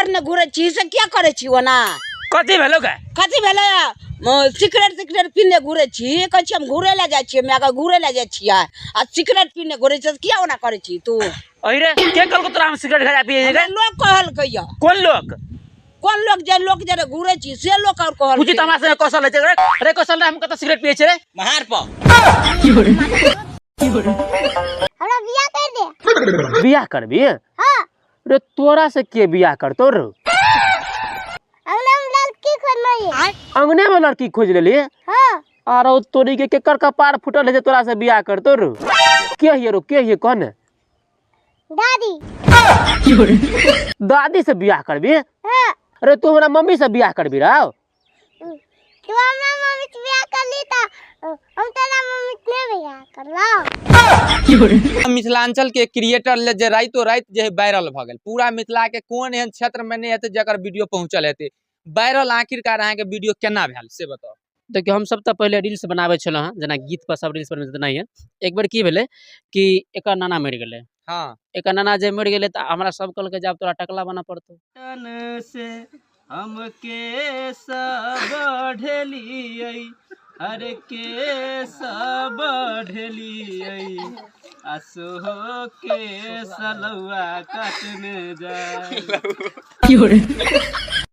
पहिरने घुरै छी से किया करै छी ओना? कथी भेलो गे? कथी भेलै? सिगरेट सिगरेट पीने घुरै छी, कहै छी हम घुरै लए जाइ छियै, माय के घुरै लए जाइ छियै आ सिगरेट पीने घुरै छी, किया ओना करै छी तू? अरे के कहलको तोरा हम सिगरेट खा पियै छी? लोग कहलकै या। कोन लोग? कोन लोग? जे लोग जे घुरै छी से लोग और कहलकै। पूछी त हमरा से कौशल है रे, रे कौशल रे, हम कत सिगरेट पियै छी रे? महार पर हमरा बियाह कर दे। बियाह करबी? हां। रे तोरा से के बियाह करतो रे? अंगना में लड़की खोज है। अंगने में लड़की खोज लेली? हां। आरो तोरी के केकर कपार फुटल है जे तोरा से बियाह करतो रे? के हिये रो, के हिये कौन? दादी। दादी से बियाह करबी? हां। अरे तू हमरा मम्मी से बियाह करबी रे? तू हमरा मम्मी से बियाह कर ली त हम तोरा मम्मी से नहीं बियाह करलो। मिथिलांचल के क्रिएटर ले जे राइतो राइत जे वायरल भ गेल, पूरा मिथिला के कोन एहन क्षेत्र में नहीं हेतै जकर वीडियो पहुंचल हेतै। वायरल आखिरकार अहाँ के वीडियो केना भेल से बताउ। देखियौ हम सब तऽ पहिले रील्स बनाबै छलहुँ हँ, जेना गीत पर सब रील्स बनबै तेनाहिए। एक बेर की भेलै कि एकर नाना मरि गेलै। हाँ। एकर नाना जे मरि गेलै तऽ हमरा सब कहलकै जे आब तोरा टकला बनऽ पड़तौ। तन से हम के सब ढेलियै, अरे के सब ढेलियै, आ सोहो के सलौआ काटने जाय।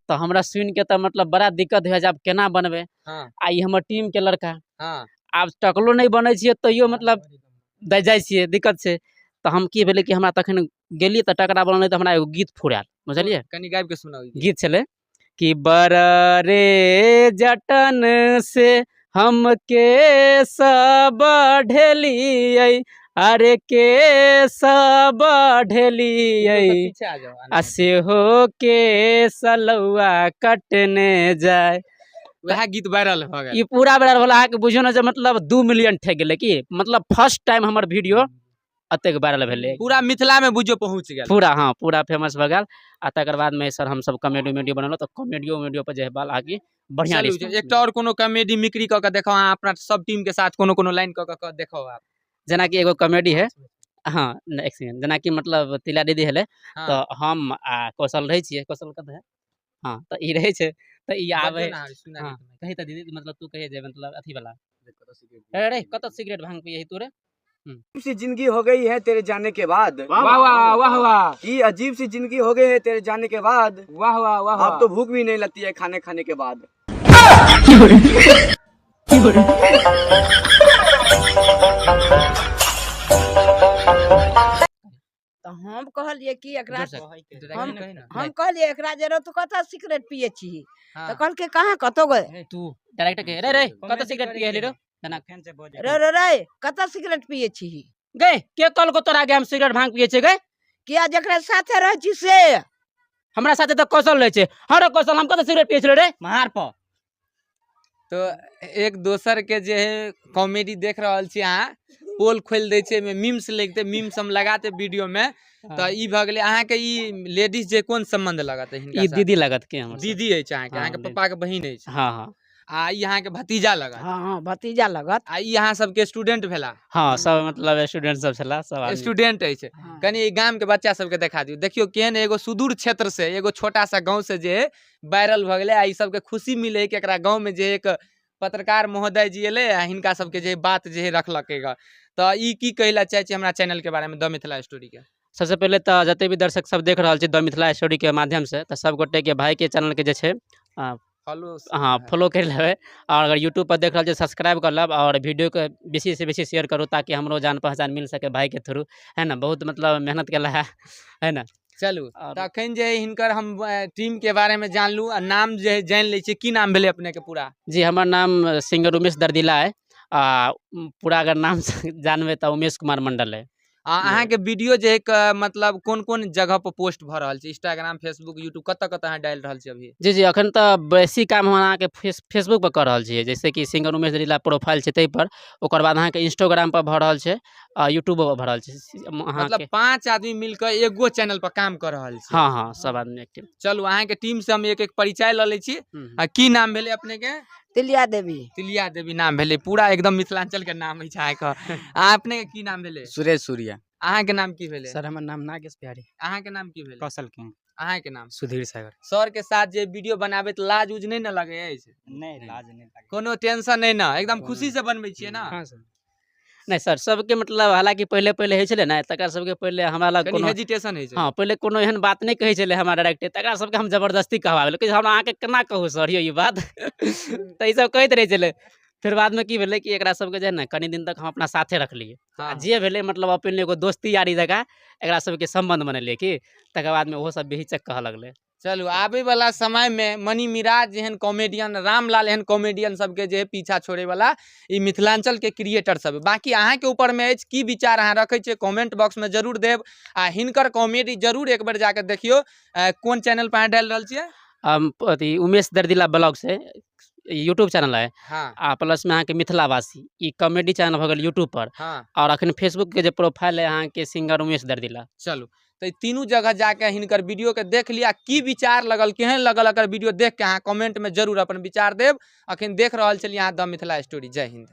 तऽ हमरा सुनि के तऽ मतलब बड़ा दिक्कत होइए जे आब केना बनबै। हाँ। आ ई हमर टीम के लड़का। हाँ। आब टकलो नहि बनै छियै तैयो मतलब जाइ छियै, दिक्कत छै। तऽ हम की भेलै कि हमरा तखन गेलियै तऽ टकरा बनलै तऽ हमरा एगो गीत फुरायल, बुझलियै? कनि गाबि के सुनाउ। गीत छलै कि बर रे जटन से हम के सब ढेलियै, अरे के सब ढेलियै, आ सेहो के सलौआ कटने जाय। वएह गीत वायरल भऽ गेल। ई पूरा वायरल भेल, अहाँके बुझियौ ने जे मतलब 2 मिलियन ठकि गेलै कि मतलब फर्स्ट टाइम हमर वीडियो एतेक वायरल भेलै, पूरा मिथिला में बुझियौ पहुँच गेल पूरा। हाँ, पूरा फेमस भऽ गेल। आ तकर बाद में सर हमसब कॉमेडी उमेडी बनेलहुँ तऽ कॉमेडियो उमेडियो पर जे है बाल आगे बढ़िया चलू, एकटा और कोनो कॉमेडी मिक्री कऽ के देखाउ अहाँ अपना सब टीम के साथ, कोनो कोनो लाइन कऽ के देखाउ आप। जेनाकि एगो कॉमेडी है, हाँ एक सेकंड, जेनाकि मतलब तिला दीदी हेलै हाँ। तऽ हम आ कौशल रहै छियै, कौशल कतऽ है? हाँ तऽ ई रहै छै तऽ ई आबै, हाँ कही तऽ दीदी मतलब तू कही जे मतलब अथी वाला, अरे कतऽ सिगरेट भांग पियै तू रे? अजीब सी जिंदगी हो गई है तेरे जाने के बाद, वाह वाह वाह वाह, की अजीब सी जिंदगी हो गई है तेरे जाने के बाद, वाह वाह वाह, अब तो भूख भी नहीं लगती है खाने खाने के बाद। तऽ हम कहलियै कि एकरा हम कहलियै एकरा जे रो तू कतऽ सिगरेट पियै छी? तऽ कहलकै कहाँ कतौ गए। तू डायरेक्ट कह रे रे कतऽ सिगरेट पियै रे? रे रे रे कतऽ सिगरेट पियै छी? गे के कहलको तोरा के हम सिगरेट भांग पियै छी गे? किया जकरा साथे रहै छी से? हमरा साथे तऽ कौशल रहै छै। हँ रे कौशल, हम कतऽ सिगरेट पियै छी रे? महार पर। तो एक दोसर के जे है कॉमेडी देख रहल छी अहाँ, पोल खोलि दै छै, मीम्स लिखते, मीम्स हम लगाते वीडियो में। तऽ ई भऽ गेलै अहाँके ई लेडीज जे कोन संबंध लगत हिनका? ई दीदी लगत के हमर? दीदी अछि अहाँके, अहाँके पप्पा के बहिन अछि। हाँ हाँ। आ ई अहाँके भतीजा लगत? हाँ हाँ भतीजा लगत। आ ई अहाँ सबके स्टूडेंट भेला? हाँ सब मतलब स्टूडेंट सब छला, सब स्टूडेंट अछि। कनि ई गाम के बच्चा सबके देखा दियौ, देखियौ केहन एगो सुदूर क्षेत्र से एगो छोटा सा गाँव से जे वायरल भऽ गेलै आ ई सबके खुशी मिले कि एकरा गाँव में जे एक पत्रकार महोदय जी एलै आ हिनका सबके जे बात जे रखलकै ग। तऽ ई की कहै लए चाहै छी हमरा चैनल के बारे में द मिथिला स्टोरी के? सबसे पहिले तऽ जते भी दर्शक सब देख रहल छै द मिथिला स्टोरी के माध्यम से, तऽ सब गोटे के भाई के चैनल के जे छै फॉलो, हाँ फॉलो कर लेबै, और अगर यूट्यूब पर देख रहल छै सब्सक्राइब कर लेब, और वीडियो के बेसी से बेसी शेयर करू ताकि हमरो जान पहचान मिल सके भाई के थ्रू, है ना? बहुत मतलब मेहनत केला है ना। चलू तखन जे हिनकर हम टीम के बारे में जानलू आ नाम जे जानि लै छी, की नाम भेलै अपने के पूरा? जी हमर नाम सिंगर उमेश दर्दिला है, आ पूरा अगर नाम जानबै तऽ उमेश कुमार मंडल है। आ अहाँके वीडियो जे है मतलब कोन कोन जगह पर पोस्ट भऽ रहल छै? इंस्टाग्राम, फेसबुक, यूट्यूब, कतऽ कतऽ अहाँ डालि रहल छी अभी? जी जी अखन तऽ बेसी काम हम अहाँके फेसबुक पर कऽ रहल छियै, जैसे कि सिंगर उमेश दर्दिला प्रोफाइल छै ताहि पर, ओकर बाद अहाँके इंस्टाग्राम पर भऽ रहल छै आ यूट्यूब पर भऽ रहल छै। मतलब 5 आदमी मिलके एगो चैनल पर काम कऽ रहल छी? हाँ हाँ सब आदमी एक्टिव। चलू अहाँके टीम से हम एक एक परिचय लऽ लै छी। आ की नाम भेलै अपने के? तिलिया देवी। तिलिया देवी नाम भेलै, पूरा एकदम मिथिलांचल के नाम अछि अहाँके। आ अपने के की नाम भेलै? सुरेश सूर्या। अहाँके नाम की भेलै? सर हमर नाम नागेश बिहारी। अहाँके नाम की भेलै? कौशल के। अहाँके नाम? सुधीर सागर। सर के साथ जे वीडियो बनाबैत लाज उज नहि ने लगै अछि? नहि, लाज नहि लागै। कोनो टेंशन नहि ने, एकदम खुशी से बनबै छियै ने? हँ सर। नहि सर, सबके मतलब हालाँकि पहिले पहिले होइ छलै ने, तकरा सबके पहिले हमरा लग कनि कोनो हेजिटेशन होइ छै। हँ, पहिले कोनो एहन बात नहि कहै छलै हमरा डायरेक्टे, तकरा सबके हम जबरदस्ती कहबाबै कि हमरा अहाँके केना कहू सर यौ ई बात, तऽ ई सब कहैत रहै छलै। फेर बादमे की भेलै कि एकरा सबके जे है ने कनि दिन तक हम अपना साथे रखलियै। आ जे भेलै मतलब अपन एगो दोस्ती यारी जकाँ एकरा सबके सम्बन्ध बनेलियै कि तकर बादमे ओहो सब बेहिचक कहऽ लगलै। चलू, आबे वाला समय में मणि मिराज जेहन कॉमेडियन, रामलाल एहन कॉमेडियन सबके जे पीछा छोड़े वाला ई मिथिलांचल के क्रिएटर सब। बाकी अहाँके ऊपर में अछि की विचार अहाँ रखै छियै, कमेंट बॉक्स में जरूर देब आ हिनकर कॉमेडी जरूर एक बेर जाके देखियौ। कोन चैनल पर अहाँ डालि रहल छियै? हम अथी उमेश दर्दिला ब्लॉग से यूट्यूब चैनल है। आ प्लस में अहाँके मिथिलावासी ई कॉमेडी चैनल भऽ गेल यूट्यूब पर। और अखन फेसबुक के जे प्रोफाइल है अहाँके सिंगर उमेश दर्दिला। चलू, तऽ ई तीनू जगह जाके हिनकर वीडियो के देख लिया, की विचार लगल, केहन लगल अगर वीडियो देख के अहाँ कमेंट में जरूर अपन विचार देब। अखन देख रहल छलियै अहाँ द मिथिला स्टोरी। जय हिंद।